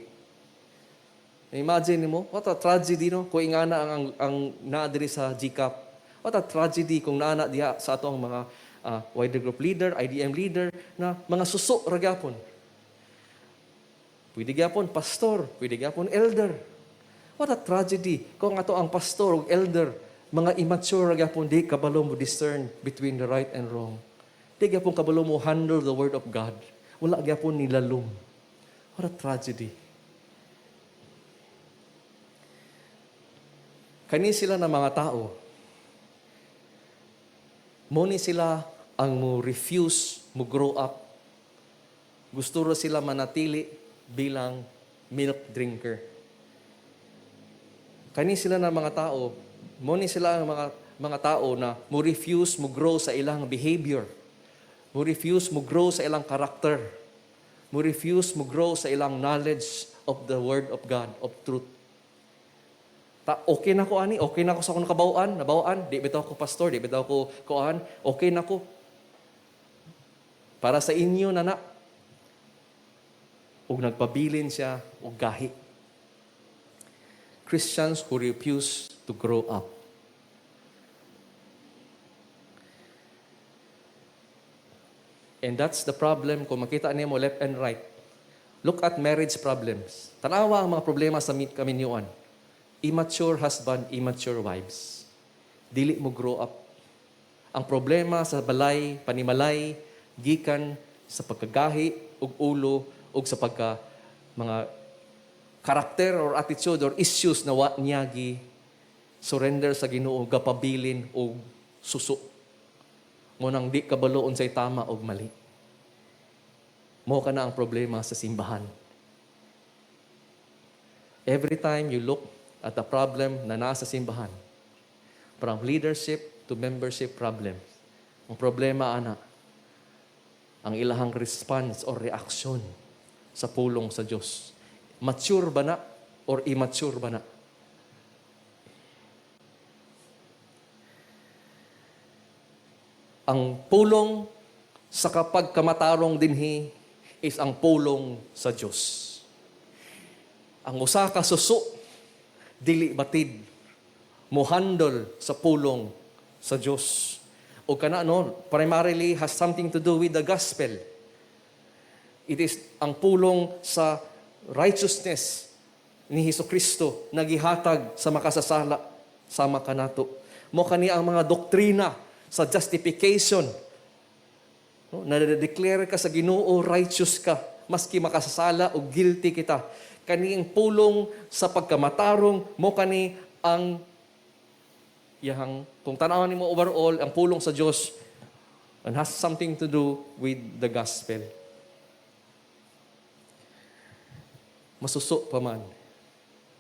Imagine nimo, what a tragedy, no, kung ingana ang naa diri sa GCAP. What a tragedy kung naa na diha sa ato ang mga wider group leader, IDM leader na mga suso ra gyapon. Pwede gyapon pastor, pwede gyapon elder. What a tragedy kung ato ang pastor ug elder mga immature ra gyapon, di kabalo mo discern between the right and wrong. Di gyapon kabalo mo handle the word of God. Wala gyapon nilalom. What a tragedy. Kani sila na mga tao, mo ni sila ang mo refuse mo grow up. Gusto ra sila manatili bilang milk drinker. Kani sila na mga tao, mo ni sila ang mga tao na mo refuse mo grow sa ilang behavior. Mo refuse mo grow sa ilang karakter. Mo refuse mo grow sa ilang knowledge of the word of God, of truth. Ta, okay na ko ani, okay na ko sa akong nakabaw-an, nabawaan, di bitaw ko pastor, di bitaw ko kuan, okay na ko. Para sa inyo na na. Ug nagpabilin siya og gahi. Christians who refuse to grow up. And that's the problem kung makita niyo mo left and right. Look at marriage problems. Tanawa ang mga problema sa kaminyuan. Immature husband, immature wives. Dili mo grow up. Ang problema sa balay, panimalay, gikan sa pagkagahi ug ulo ug sa pagka mga karakter or attitude or issues na wa niya gi surrender sa Ginoo, gapabilin og suso. Mo nang di kabalo unsay tama og mali. Mo kana ang problema sa simbahan. Every time you look at the problem na nasa simbahan, from leadership to membership problems, ang problema ana, ang ilahang response or reaction sa pulong sa Diyos. Mature ba na or immature ba na? Ang pulong sa kapagkamatarong dinhi is ang pulong sa Diyos. Ang usa ka suso dili batid mohandle sa pulong sa Diyos. O kana, no, primarily has something to do with the gospel. It is ang pulong sa righteousness ni Hesus Kristo na gihatag sa makasasala sama kanato. Mo kani ang mga doktrina sa justification. No, na-declare ka sa Ginoo righteous ka. maski makasasala o guilty kita. Kaning pulong sa pagkamatarong mo kani ang iyang, kung tan-awon nimo overall, ang pulong sa Dios and has something to do with the gospel. Masuso pa man,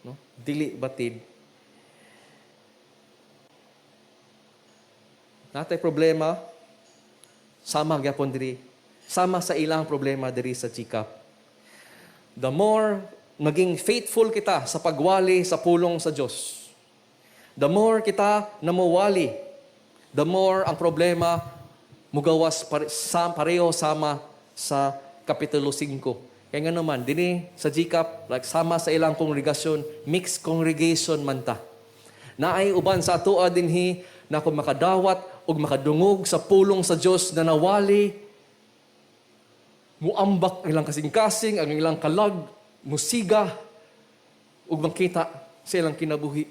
no? Dili batid. Natay problema, sama gyapon diri. Sama sa ilang problema diri sa GCAP. The more maging faithful kita sa pagwali sa pulong sa Dios, the more kita namuwali, the more ang problema mugawas pareho sama sa Kapitulo 5. Kaya nga naman, dini sa GCAP, like sama sa ilang kongregasyon, mixed congregation man ta. Naay uban sa atoa dinhi na kung makadawat o makadungog sa pulong sa Dios na nawali, muambak ang ilang kasing-kasing, ang ilang kalag, musiga, ug makita sa ilang kinabuhi.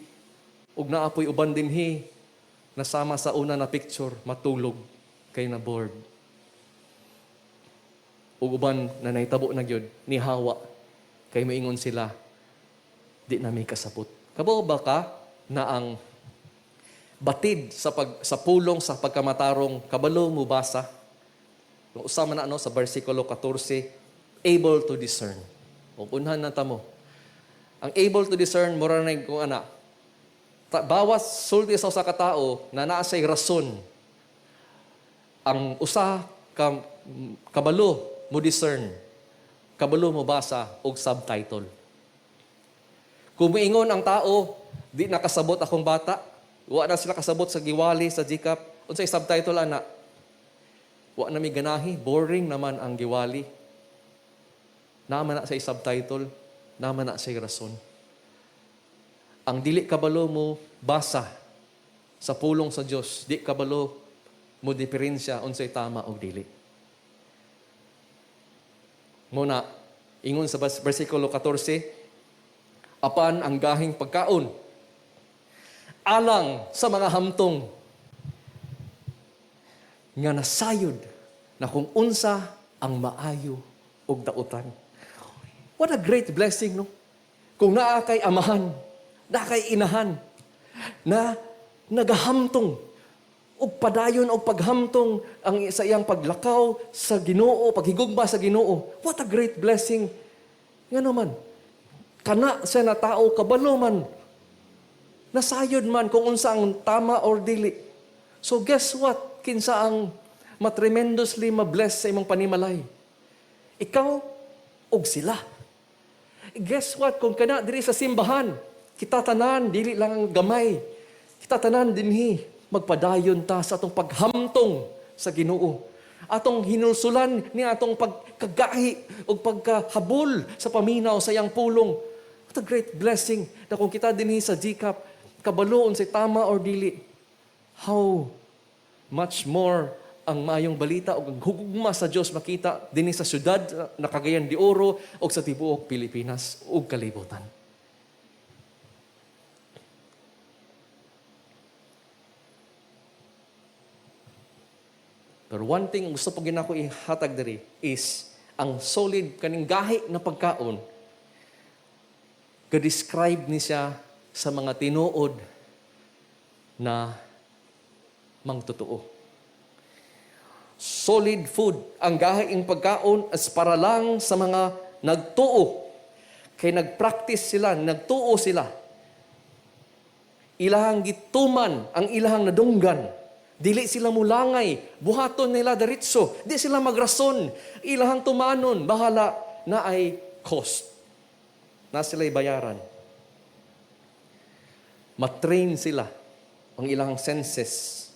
Ug naapoy uban dinhi, nasama sa una na picture, matulog kay na bored. Ug uban na nahitabo na gyud ni hawa kay moingon sila, di na may kasabot. Kabaw ba ka na ang batid sa pulong sa pagkamatarong kabalo mo basa? Kung usama na ano sa versikulo 14, able to discern. O unhan na tamo. Ang able to discern mura na kung ana. Bawat sulti sa usa ka tawo na naa siya'y rason. Ang usa ka kabalo mo discern, kabalo mo basa og subtitle. Kung moingon ang tao, di nakasabot akong bata, wa na sila kasabot sa giwali sa GCAP, unsay subtitle ana? Wa na mi ganahi, boring naman ang giwali. Naman na sa subtitle, naman na sa rason. Ang dili kabalo mo basa sa pulong sa Dios, di kabalo mo diferensya unsay tama og dili. Muna, ingon sa versikulo 14, apan ang gahing pagkaon, alang sa mga hamtong, nga nasayod na kung unsa ang maayo og dautan. What a great blessing, no? Kung naa kay amahan, naa kay inahan, na nagahamtong, og padayon og paghamtong ang sa iyang paglakaw sa Ginoo, paghigugma sa Ginoo. What a great blessing. Nga naman, kana siya na tao, kabalo man, nasayod man kung unsa ang tama or dili. So guess what? Kinsa ang ma-tremendously ma-bless sa imong panimalay? Ikaw og sila. Guess what? Kung kana diri sa simbahan, kita tanan, dili lang ang gamay. Kita tanan dinhi, magpadayon ta sa atong paghamtong sa Ginoo. Atong hinulsulan ni atong pagkagahi o pagkahabol sa paminaw sa iyang pulong. What a great blessing na kung kita dinhi sa GCAP, kabaloon sa tama or dili. How much more ang maayong balita o ang hugma sa Dios makita dinhi sa syudad na Cagayan de Oro o sa tibuok Pilipinas ug kalibutan. Pero one thing gusto po ginako ihatag diri is ang solid kaning gahi na pagkaon, ga-describe ni siya sa mga tinuod na mangtotoo. Solid food, ang gahiing pagkaon as para lang sa mga nagtuo. Kay nagpractice sila, nagtuo sila. Ilahang gituman ang ilahang nadunggan. Dili sila mulangay, buhaton nila diretso. Di sila magrason, ilahang tumanon, bahala na ay cost. Na sila'y bayaran. Matrain sila ang ilang senses.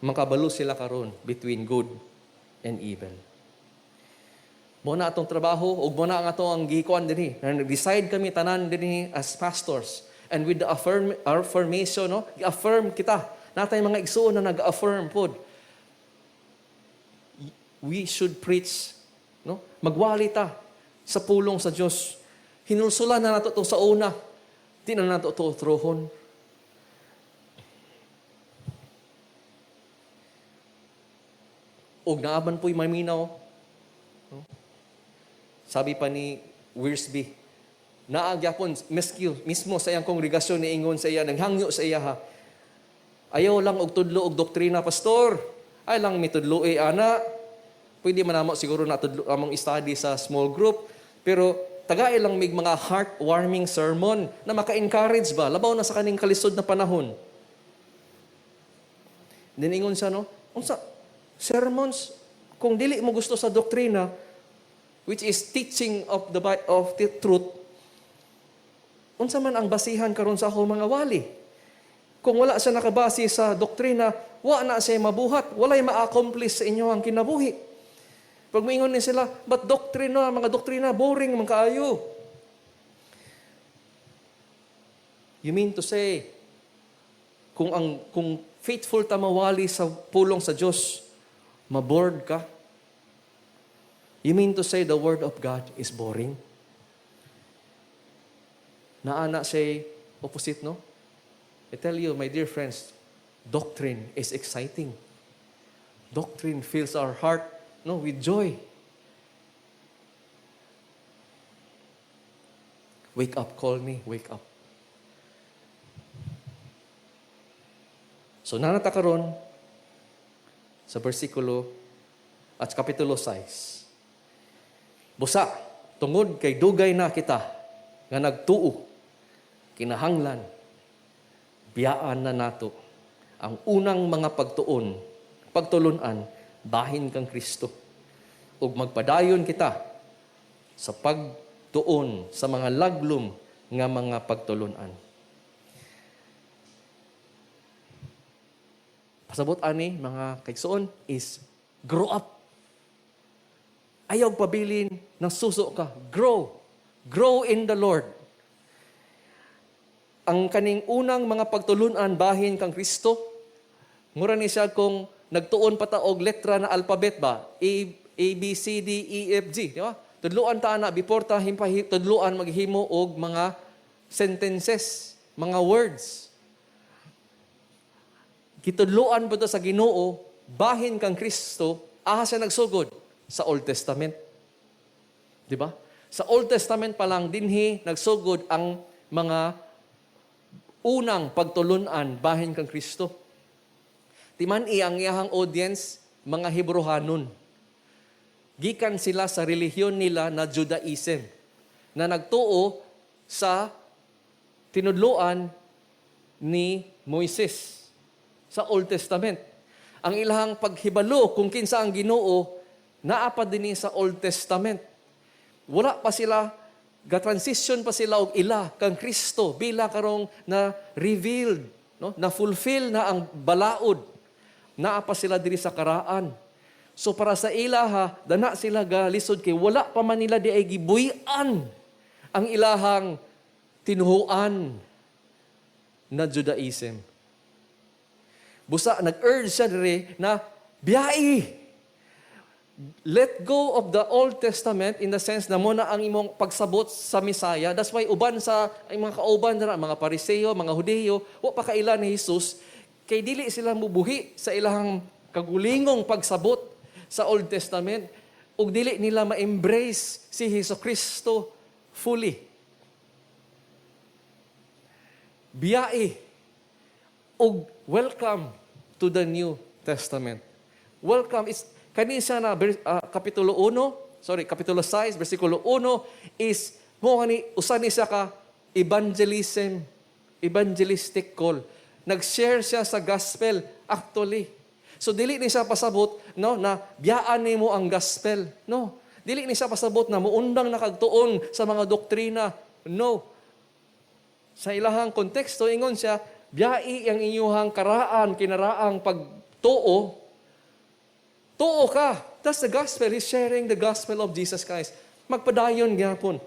Makabalo sila karon between good and evil. Mo na atong trabaho ug mo na ang ato ang gikuan dinhi. Nag-decide kami tanan dinhi as pastors and with the affirmation, no? Gi-affirm kita. Natay mga igsuon na nag-affirm pod. We should preach, no? Magwali ta sa pulong sa Dios. Hinulsulan na nato to sa una. Di na nato to utrohon. Og naaman po'y maminaw. No? Sabi pa ni Wiersbe, naa gyapon mismo sa iyang kongregasyon niingon sa iya, naghangyo sa iya ha, "Ayaw lang og tudlo og doktrina, pastor. Ay lang mitudloe ana. Pwede man namo siguro na tudlo among study sa small group, pero tagae lang mig mga heartwarming sermon na maka-encourage ba, labaw na sa kaning kalisod na panahon." Niingon siya, no? "Unsa sermons kung dili mo gusto sa doktrina, which is teaching of the truth, unsa man ang basihan karon sa akong mga wali?" Kung wala siya nakabase sa doktrina, wa na siya mabuhat, walay ma-accomplish sa inyo ang kinabuhi. Pag moingon ni sila, "But doktrina, mga doktrina, boring man kaayo." You mean to say, kung faithful ta mawali sa pulong sa Dios, mabored ka? You mean to say the word of God is boring? Naa na say opposite, no? I tell you, my dear friends, doctrine is exciting. Doctrine fills our heart, no, with joy. Wake up, call me, wake up. So naa na ta karon sa versikulo at kapitulo 6. Busa, tungod kay dugay na kita nga nagtuo, kinahanglan biyaan na nato ang unang mga pagtuon, pagtulunan bahin kang Kristo. Ug magpadayon kita sa pagtuon sa mga laglom nga mga pagtulunan. Pasabot ani, mga kaigsoon, is grow up. Ayaw pabilin ng suso ka. Grow. Grow in the Lord. Ang kaning unang mga pagtulunan bahin kang Kristo, mura ni siya kung nagtuon pa ta og letra na alphabet ba? A, A, B, C, D, E, F, G. Di ba? Tudluan ta ana before ta tudluan maghimo og mga sentences, mga words. Gitudluan ba to sa Ginoo bahin kang Kristo, aha siya nagsugod sa Old Testament. Di ba? Sa Old Testament pa lang dinhi nagsugod ang mga unang pagtulunan bahin kang Kristo. Timan-i ang iyahang audience, mga Hebrohanon. Gikan sila sa relihiyon nila na Judaism, na nagtuo sa tinudloan ni Moises sa Old Testament. Ang ilahang paghibalo kung kinsa ang Ginoo, naa pa dinhi sa Old Testament. Wala pa sila, ga-transition pa sila og ila kang Kristo bila karong na revealed, no? Na fulfill na ang balaod. Naa pa sila diri sa karaan. So para sa ilaha, dana sila galisod kay wala pa man nila di ay gibuy-an ang ilahang tinuhuan na Judaism. Busa nag-urge siya diri na biyai. Let go of the Old Testament in the sense na mo na ang imong pagsabot sa Messiah. That's why uban sa ang mga kauban dira, mga Pariseo, mga Hudiyo, wa pa kaila ni Jesus, kay dili sila mubuhi sa ilahang kagulingong pagsabot sa Old Testament ug dili nila ma-embrace si Hesus Kristo fully. Biyai ug welcome to the New Testament. Welcome is kani siya na kapitulo 1, sorry, kapitulo 6, versikulo 1 is mo kani usa ni siya ka evangelism, evangelistic call. Nag-share siya sa gospel actually. So dili ni siya pasabot, no, na biyaan nimo ang gospel. No. Dili ni siya pasabot na muundang nakagtuon sa mga doktrina. No. Sa ilahang konteksto ingon siya, biyai ang inyuhang karaan, kinaraang pagtuo. Tuo ka. That's the gospel. He's sharing the gospel of Jesus Christ. Magpadayon gyapon.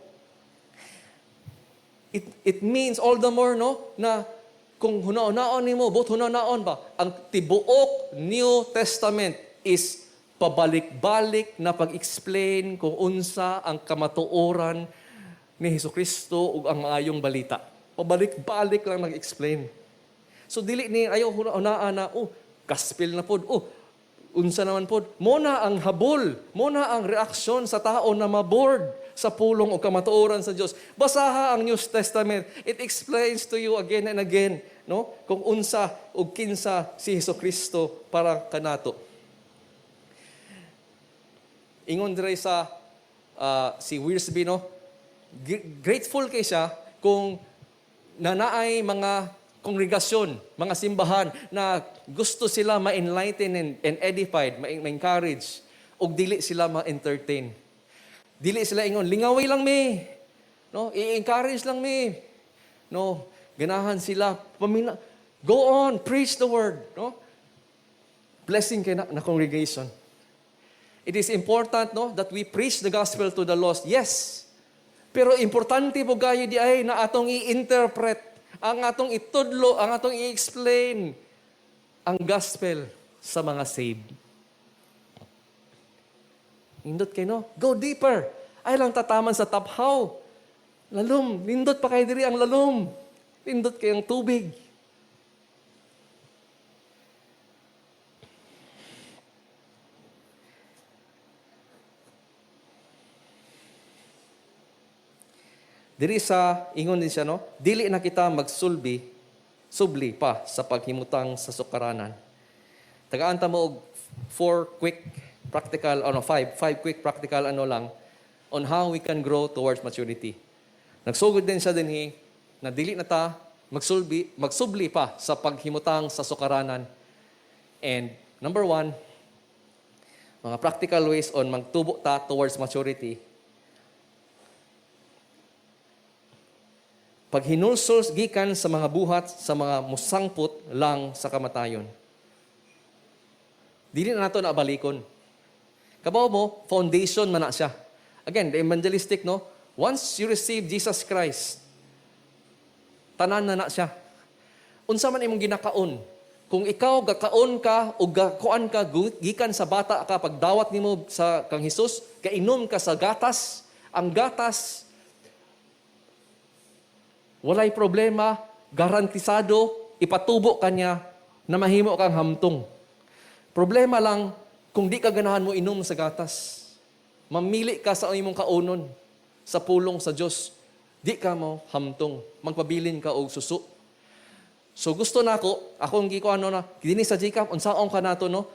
It means all the more, no, na kung huna-hunaon nimo, buot huna-hunaon ba, ang tibuok New Testament is pabalik-balik na pag-explain kung unsa ang kamatuoran ni Hesus Kristo ug ang maayong balita. Pabalik-balik lang nag-explain. So dili ni ayaw huna-hunaan na, "Oh, gospel na pod. Oh, unsa naman pod." Mo na ang habol, mo na ang reaksyon sa tao na maboard sa pulong o kamatuoran sa Dios. Basaha ang New Testament. It explains to you again and again, no? Kung unsa ug kinsa si Hesukristo para kanato. Ingon diri sa si Wiersbe, no? Grateful kay siya kung nanaay mga kongregasyon, mga simbahan na gusto sila ma-enlighten and edified, ma-encourage, ug dili sila ma-entertain. Dili sila ingon, "Lingaway lang mi." No, i-encourage lang mi. No, ganahan sila pamina, go on, preach the word, no? Blessing kay na congregation. It is important, no, that we preach the gospel to the lost. Yes. Pero importante pud kaayo diay na atong i-interpret, ang atong itudlo, ang atong i-explain ang gospel sa mga saved. Nindot kay, no? Go deeper. Ayaw lang tataman sa taphaw. Lalom. Nindot pa kay diri ang lalom. Nindot kay ang tubig. Diri sa ingon din siya, no? Dili na kita magsulbi, subli pa sa paghimutang sa sukaranan. Tagaan ta mo og four quick practical ano, five quick practical ano lang on how we can grow towards maturity. Nagsugod din siya dinhi na dili na ta magsulbi, magsubli pa sa paghimutang sa sukaranan. And number one, mga practical ways on magtubo ta towards maturity. Paghinulsol gikan sa mga buhat sa mga musangpot lang sa kamatayon. Dili na nato na balikon. Kabaw mo, foundation man na siya. Again, the evangelistic, no? Once you receive Jesus Christ, tanan na na siya. Unsa man imong ginakaon? Kung ikaw gakaon ka o gakuan ka gikan sa bata ka, pagdawat nimo sa kang Hesus, kainom ka sa gatas, ang gatas walay problema, garantisado, ipatubo ka niya na mahimo kang hamtong. Problema lang kung di ka ganahan mo inom sa gatas. Mamili ka sa imong kaunon, sa pulong sa Dios. Di ka mo hamtong, magpabilin ka og suso. So gusto nako, akong giko ano na, dinhi sa GCAP, unsaon ka nato, no?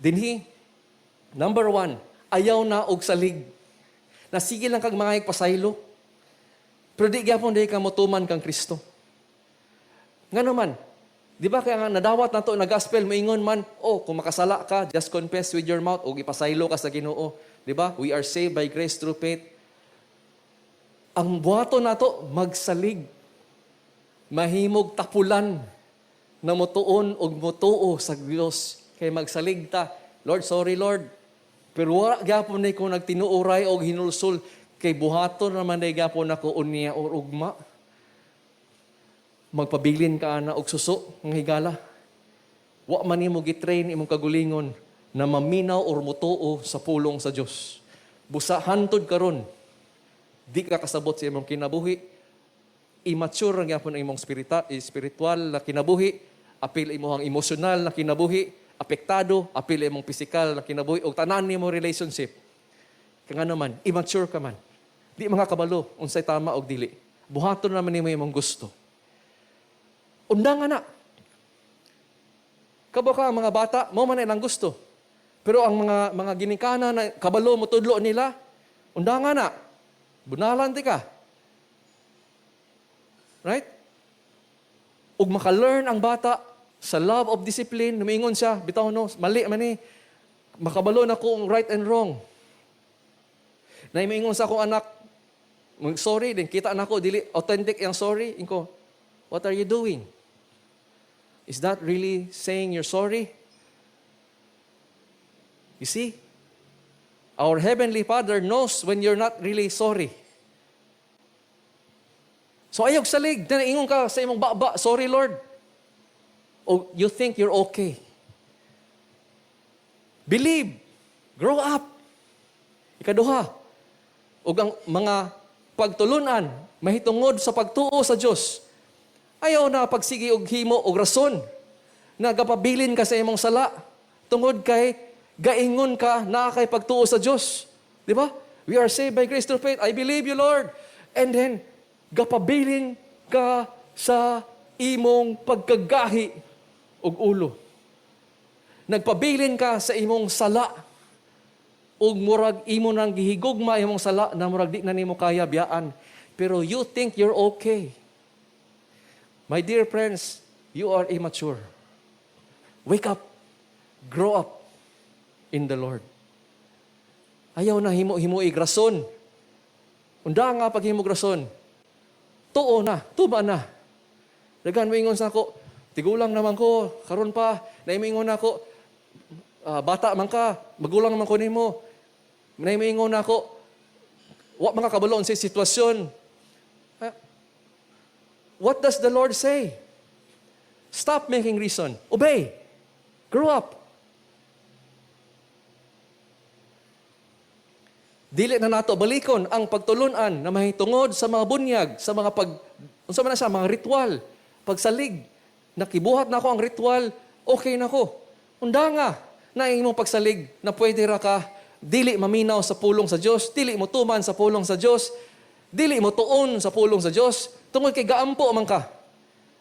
Dinhi, number one, ayaw na og salig. Nasige lang kag mga pasaylo. Pero di gyapon di ka motuman kang Kristo. Nga naman, di ba kaya nga nadawat nato na gospel, moingon man, "Oh, kung makasala ka, just confess with your mouth, o ipasaylo ka sa Ginoo." Di ba? We are saved by grace through faith. Ang buhaton nato, magsalig. Mahimog tapulan na motuon og motuo sa Dios. Kay magsalig ta. "Lord, sorry Lord." Pero wala gyapon ni ko nagtinuoray og hinulsol kay buhaton naman day gyapon ako unya or ugma. Magpabilin ka ana og suso ng higala. Wa man nimo gitrain imong kagulingon na maminaw or motuo sa pulong sa Dios. Busa hantod karon di ka kasabot sa imong kinabuhi. Immature ra gyapon ang imong spiritual na kinabuhi, apil imong emosyonal na kinabuhi, apektado, apil imong pisikal na kinabuhi ug tanan nimo relationship. Kaya nga naman, immature ka man. Di mga kabalo unsay tama og dili. Buhaton naman nimo imong gusto. Undang na. Kabalo ka ang mga bata, mao man ilang gusto. Pero ang mga ginikana na kabalo mo tudlo nila, undangan na. Bunalan ti ka. Right? Ug maka-learn ang bata sa love of discipline, lumingon siya, "Bitaw no, mali man ni. Makabalo na ko ang right and wrong." Naimiingon sa akong anak, mag sorry din, kita na ko, dili authentic yung sorry. Inko, "What are you doing? Is that really saying you're sorry?" You see, our Heavenly Father knows when you're not really sorry. So ayaw salig, na ingon ka sa imong baba, "Sorry Lord." O you think you're okay. Believe. Grow up. Ikaduha, ug ang mga pagtulunan mahitungod sa pagtuo sa Dios. Ayaw na pagsigi og himo og rason na gapabilin ka sa imong sala tungod kay gaingon ka naa kay pagtuo sa Dios. Di ba? We are saved by grace through faith. I believe you, Lord. And then, gapabilin ka sa imong pagkagahi og ulo. Nagpabilin ka sa imong sala ug murag imo nang gihigugma imong sala na murag di na nimo kaya biyaan. Pero you think you're okay. My dear friends, you are immature. Wake up. Grow up in the Lord. Ayaw na himo-himo rason. Unda nga paghimog rason. Tuo na, tuba na. Daghan mo ingon sa ako, tigulang naman ko, karon pa, naimiingon ako, ah, bata man ka, magulang naman ko nimo. Naimiingon ako, wa man ka kabalo sa sitwasyon. Ah, what does the Lord say? Stop making reason. Obey. Grow up. Dili na nato balikon ang pagtulunan na mahitungod sa mga bunyag, sa mga pag unsa man na siya, mga ritual, pagsalig. Nakibuhat na ako ang ritual, okay na ko. Unda nga na imong pagsalig na pwede ra ka dili maminaw sa pulong sa Dios, dili mo tuman sa pulong sa Dios, dili mo tuon sa pulong sa Dios, tungod kay gaampo man ka.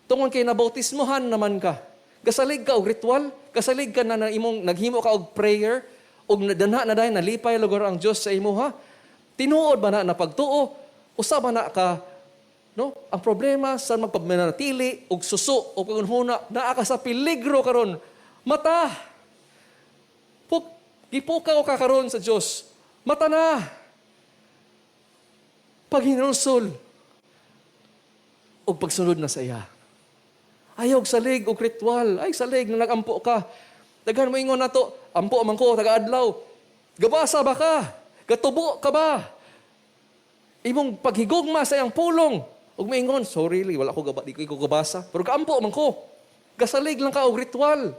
Tungod kay nabautismohan naman ka. Gasalig ka og ritual, gasalig ka na, na imong naghimo ka og prayer, ug nadana na dayon nalipay lugar ang Dios sa imuha. Tinuod ba na na pagtuo? Usa ba na ka, no? Ang problema sa magpamanatili og suso o pagunhuna, naa ka sa peligro karon. Mata. Puk, gipukaw ka karon sa Dios. Mata na. Paghinulsol ug pagsunod na sa iya. Ayaw og salig og ritual. Ay salig na nagampo ka. Daghan mo ingon nato, ampo man ko taga-adlaw. Gabasa ba ka? Gatubo ka ba? Imong paghigugma sa iyang pulong. Ug moingon, "Sorry, really, wala ko gaba, di ko gabasa. Pero gaampo man ko." Gasalig lang ka og ritual.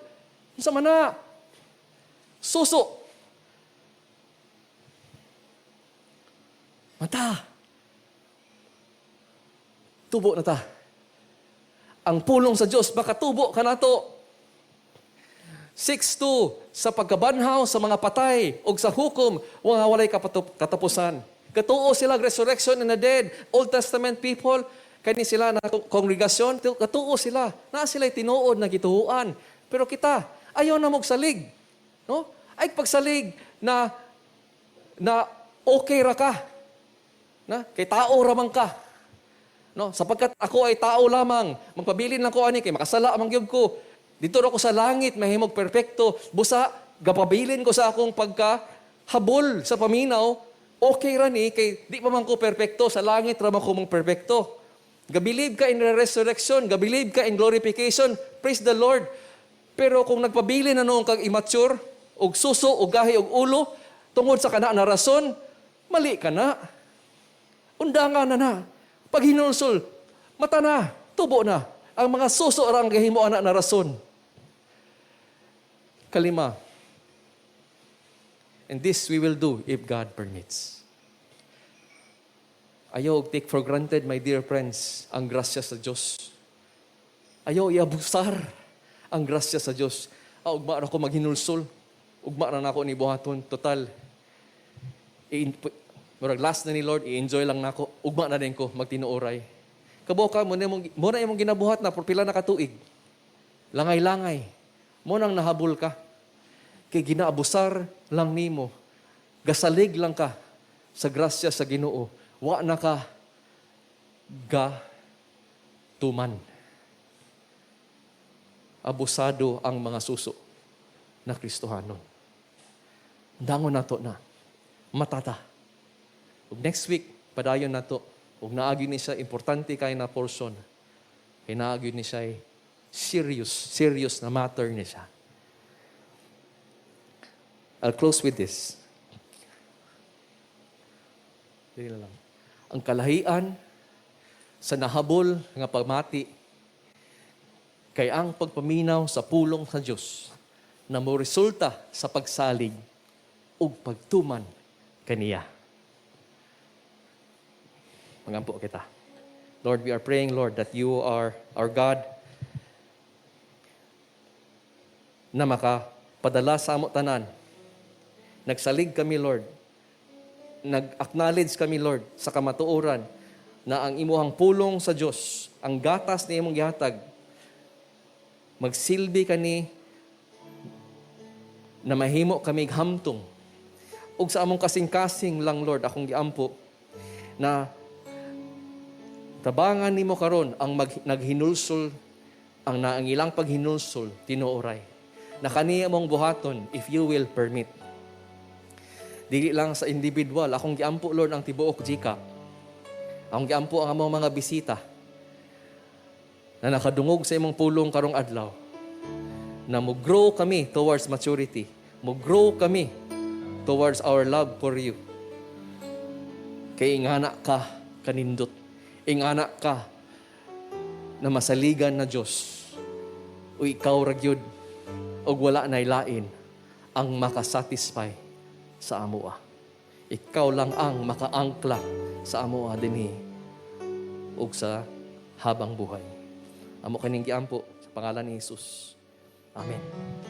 Unsa man na? Suso. Mata. Tubo na ta. Ang pulong sa Dios makatubo ka nato. 6:2, sa pagkabanhaw sa mga patay ug sa hukom nga walay katapusan. Katuo sila resurrection in the dead. Old Testament people, kani sila na kongregasyon, katuo sila. Naa sila tinuod na gituoan. Pero kita, ayaw na mogsalig. No? Ay pagsalig na na okay ra ka. Na kay tao ra man ka. No, sapagkat ako ay tao lamang, magpabilin lang ko ani kay makasala man gyud ko. Dito ra ko sa langit mahimog perpekto. Busa gapabilin ko sa akong pagka habol sa paminaw, okay ra ni kay di pa man ko perpekto, sa langit ra man ko mong perpekto. Gabilib ka in resurrection, gabilib ka in glorification. Praise the Lord. Pero kung nagpabilin na noong kag immature, og suso, og gahi, og ulo, tungod sa kana na rason, mali ka na. Undangan na na. Paghinulsol, mata na, tubo na. Ang mga suso ra ang gahimo ana na rason. Kalima, and this we will do if God permits. Ayaw take for granted, my dear friends, ang grasya sa Diyos. Ayaw iabusar ang grasya sa Diyos. Ah, ugma ra ko maghinulsol. Ugma ra nako ni buhaton. Total. Murag last na ni Lord, i-enjoy lang nako. Ugma na din ko magtinuoray. Kabuo ka, mo na imong ginabuhat na por pila na katuig. Langay-langay. Mo nang nahabol ka. Kay ginaabusar lang nimo. Gasalig lang ka sa grasya sa Ginoo. Wa na ka ga tuman. Abusado ang mga suso na Kristohanon. Dangon nato na. Matata. Ug next week, padayon nato. Ug naagi ni siya, importante kay na portion. Kay naagi ni siya serious, serious na matter ni siya. I'll close with this. Dili na lang. Ang kalahian sa nahabol nga pamati kay ang pagpaminaw sa pulong sa Dios na moresulta sa pagsalig ug pagtuman kaniya. Mangampo kita. Lord, we are praying, Lord, that you are our God na makapadala sa amo tanan. Nagsalig kami, Lord, Nag-acknowledge kami, Lord, sa kamatuoran na ang imuhang pulong sa Dios, ang gatas na imong gihatag, magsilbi kani na mahimo kami hamtong. Ug sa among kasing-kasing lang, Lord, akong giampo na tabangan nimo karon ang naghinulsol, ang naang ilang paghinulsol tinuoray. Na kani among buhaton if you will permit. Dili lang sa individual, akong giampo, Lord, ang tibuok GCAP. Akong giampo ang among mga bisita na nakadungog sa imong pulong karong adlaw na mo-grow kami towards maturity. Mo-grow kami towards our love for you. Kay ingana ka kanindot. Ingana ka na masaligan na Diyos. O ikaw ra gyud og wala nay lain ang makasatisfy sa amoa. Ikaw lang ang makaangkla sa amoa dinhi ug sa habang buhay. Amo kaning giampo sa pangalan ni Jesus. Amen.